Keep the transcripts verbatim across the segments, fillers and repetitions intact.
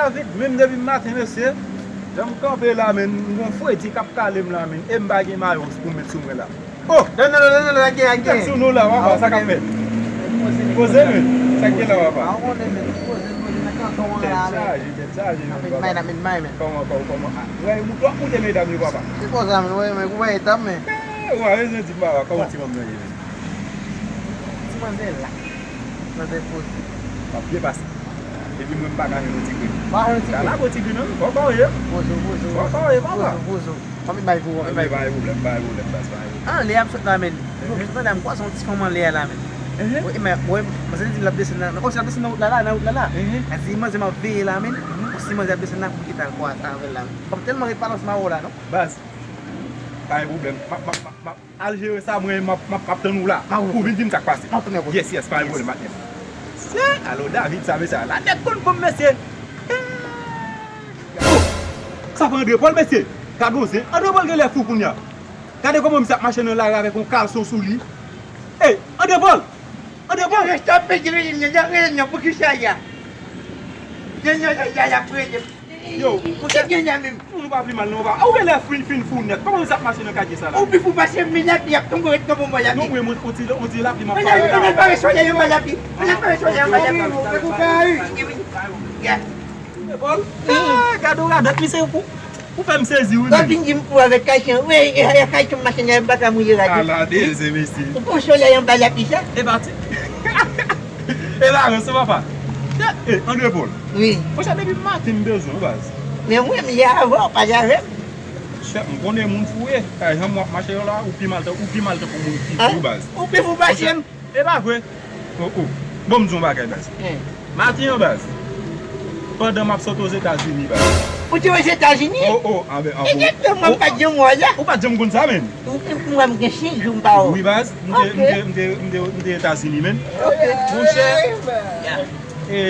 David, menm depi maten, mesye, jan m kanpe la, men, m gon fredi k ap kale m la, men, e m pa gen mayo pou m met sou mwen la. Oh! Non, non, non, non, non, lage, lage. Tèt sou nou la, papa, sa k ap fèt? Poze, men. Sa k gen la, papa? Pa konnen, men. Poze, poze, nan kanton an la, men. Tèt chaje, tèt chaje, men, papa. Kòman, kòman, kòman? Ah, wè, ou twò koute medam yo, papa. Se konsa, men, wè, men, ou wè eta m, men. Eh, ou pa bezwen di m, papa, kòman ti manm nan ye, men? Ti manzè la. Manzè poze. M ap byen pase. Epi mwen m pa ka jwenn yon ti grenn. Pa jwenn yon ti grenn. Kala gon ti grenn nan, fò kò ye. Poze w, poze w. Fò kò ye, papa. Poze w, poze w. Ann bay pou ou, ann bay pou ou. Pa gen pwoblèm, pa gen pwoblèm, baz, pa gen pwoblèm. Anlè a m sot la, men. Mwen sot anlè a, m kwaze yon ti fanm anlè a la, men. Mwen, mwen, mwen, mwen santi l ap desann nan, nan, kòmsi l ap desann nan wout la, la, nan wout la, la. Mwen di manzè m ap veye la, men. Pou si manzè ap desann la, pou m kite al kwaze avè l la, men. Kòm tèlman ret pale ansanm avè w la, non. Baz, pa gen pwoblèm. M ap, m ap, m ap, m ap al jere sa, mwen, m ap, m ap, m ap tann ou la. Pou vin di m sa k pase. M ap tounen kote. Yes, yes, pa gen pwoblèm, patnè. Se, alò, David, sa, mesye, la nèg konn fanm, mesye. Oh! Sa pa André Paul, mesye. Gade yon zen. André Paul genlè fou kounye a. Gade kòman misye ap mache nan lari avèk yon kalson sou li. Ey, André Paul! André Paul! Rete ap pede rele m nan, rele m nan, poukisa ya? Nan, nan, nan, nan, y ap rele m. Yo, monchè, ki gen la menm? Moun ou pa pi mal non, pa. Ou genlè fin, fin fou nèt. Kòman misye ap mache nan katye sa la? Ou pi fou pase m, men lapli ap tonbe, ret tonbe, mwen lapli. Non, mwen, mwen, on ti, on ti lapli m ap pale la. Mwen pare solèy anba lapli. Mwen pare solèy anba lapli. Ya. Epòl. Ah, gade w radòt, misye fou. Ou fè m sezi, wi, menm. Lè w vin di m pou avèk Kaychan, wi, e, e, Kaychan machin nan, m pa ka mouye radyo. Ala de, se mesye. Ou pran solèy anba lapli, sa? E pati. E la, se papa. E, André Paul. Wi. Monchè, depi maten m bezwen w, baz. Men mwen, m ye avè w, pa avè m. Chè, m konnen moun fou ye. Kay jan w ap mache yo la, ou pi mal, ou pi mal tankou moun ki fou, baz. Ou pi fou pase m. E pa vre. Oh, oh. Bon, m di yon bagay, baz. Maten an, baz. Pandan m ap sot Ozetazini, baz. Ou te Ozetazini? Oh, oh, anben, anben. Egzakteman, m pa t janm wè w la. Ou pa t janm konn sa, menm? Ou, ou, m gen senk jou m pa wè w. Wi, baz. M te, m te, m te, m te, m te Etazini, menm. Ok. Monchè. E,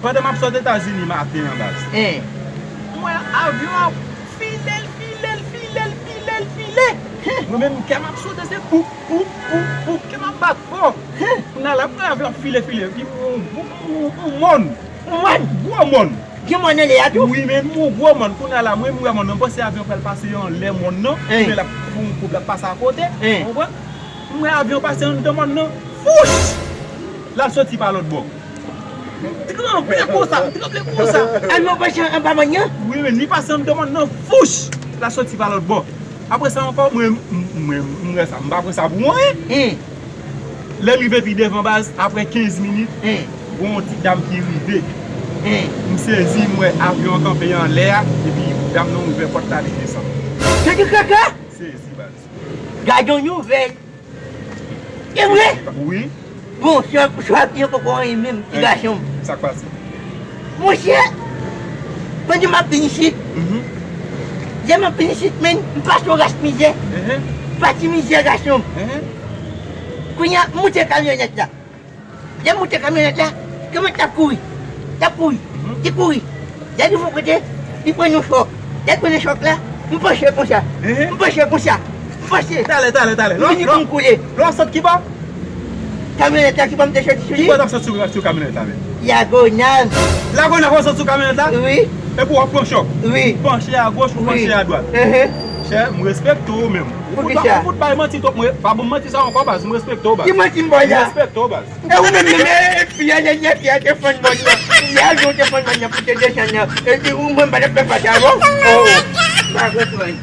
pandan m ap sot Etazini maten an, baz. M wè avyon ap file, l file, l file, l file, l file. Mwen menm, kè m ap sote, se poup, poup, poup, poup, kè m ap bat fò. Kounye a la, m wè avyon ap file, file. Epi yon, yon, yon, yon mòn. Yon mòn? Gwo mòn. Gen mòn anlè a tou? Wi, men yon gwo mòn. Kounye a la, mwen, m wè mòn nan, m panse avyon pral pase anlè mòn nan. Kounye a l ap fè yon koub, l ap pase akote. Ou konprann? M wè avyon pase anndan mòn nan. Fouch! L ap soti pa lòt bò. M tranble konsa, m tranble konsa. Avyon pase anba mòn nan? Wi, men li pase anndan mòn nan, fouch! L ap soti pa lòt bò. Apre sa ankò, mwen, m, mwen, m wè sa, m pa pran sa pou anyen. Lè m rive pi devan, baz, apre kenz minit, gen yon ti dam ki rive. M sezi, m wè avyon an kanpe anlè a, epi dam nan ouvè pòt la, li desann. Se di kaka? Sezi, baz. Gade yon nouvèl. E vre? Wi. Bon, swa, swa byen poko anyen menm, ti gason m. Sa k pase? Monchè, pandan m ap vin isit, lè m ap vin isit, menm, m pase yon ras mizè. M pati mizè, gason m. Kounye a, m moute kamyonèt la. Lè m moute kamyonèt la, kamyonèt la ap kouri. L ap kouri. Li kouri. Lè li rive yon kote, li pran yon chòk. Lè l pran yon chòk la, m panche konsa. M panche konsa. M panche. Talè, talè, talè. Vini pou m koule. Lè w ap sot ki bò? Kamyonèt la ki bò m te soti sou li. Ki bò w t ap sot sou, sou kamyonèt la menm? Lagonav. Lagonav w ap sot sou kamyonèt la? Wi. Epi w ap pran chòk? Wi. Panche agoch ou panche adwat? Chè, m respekte w menm. Ou fout, ou fout bay manti twòp, mwen, pa ban m manti sa ankò, baz. M respekte w, baz. Ki manti m bay la? M respekte w, baz. E ou menm, menm, e, e, fi a, lè, lè fi a te fann mòn nan. Lè avyon te fann mòn nan pou te desann nan. E, e, ou menm pa t ap fè fas avè w? Oh, oh. M pa konprann.